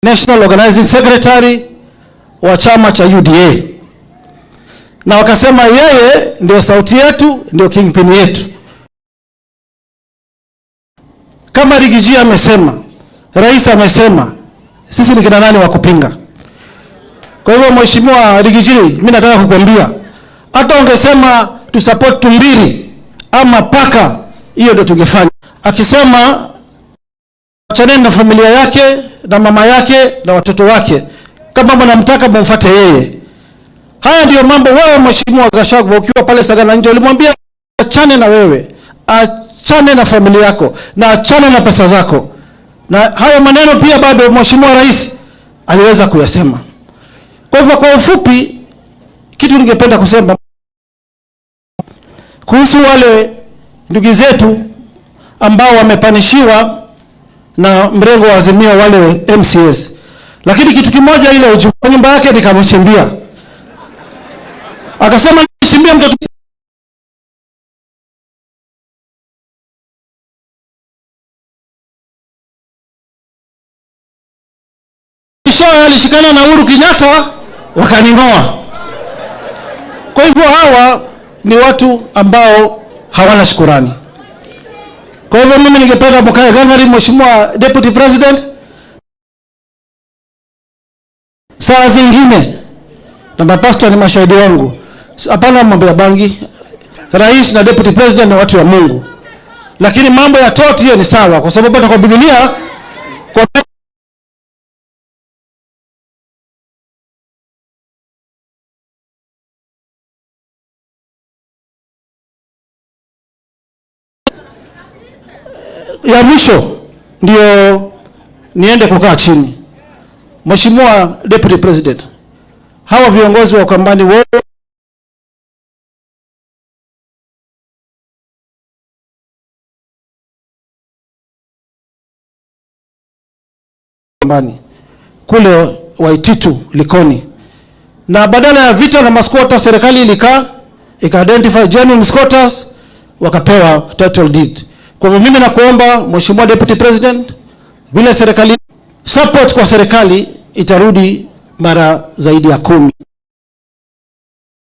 National Organizing Secretary wa chama cha UDA, na wakasema yeye ndio sauti yetu, ndio kingpin yetu. Kama Riggy G amesema, rais amesema, sisi ni kina nani wa kupinga? Kwa hivyo Mheshimiwa Riggy G, mimi nataka kukwambia hata ungesema tu support tumbili ama paka, hiyo ndio tungefanya. Akisema achaneni na familia yake na mama yake na watoto wake, kama mnamtaka mumfuate yeye. Haya ndiyo mambo wewe Mheshimiwa Gachagua ukiwa pale Sagana nje ulimwambia achane na wewe, achane na familia yako na achane na pesa zako. Na hayo maneno pia bado Mheshimiwa Rais aliweza kuyasema. Kwa hivyo kwa ufupi, kitu ningependa kusema kuhusu wale ndugu zetu ambao wamepanishiwa na mrengo wa Azimio, wale MCAs, lakini kitu kimoja, ile ujumbe nyumba yake nikamchimbia, akasema nichimbia mtoto alishikana na Uhuru Kenyatta wakaning'oa. Kwa hivyo hawa ni watu ambao hawana shukurani. Kwa hivyo mimi ningependa mkae gangari, Mheshimiwa Deputy President, saa zingine na mapasta ni mashahidi wangu, hapana mambo ya bangi. Rais na Deputy President ni watu wa Mungu, lakini mambo ya toti hiyo ni sawa, kwa sababu hata kwa Biblia kwa ya mwisho ndio niende kukaa chini. Mheshimiwa Deputy President, hawa viongozi wa Ukambani wote kule Waititu Likoni, na badala ya vita na masquatter, serikali ilikaa ika identify genuine squatters wakapewa title deed. Kwa hivyo mimi nakuomba Mheshimiwa Deputy President, vile serikali support kwa serikali itarudi mara zaidi ya 10.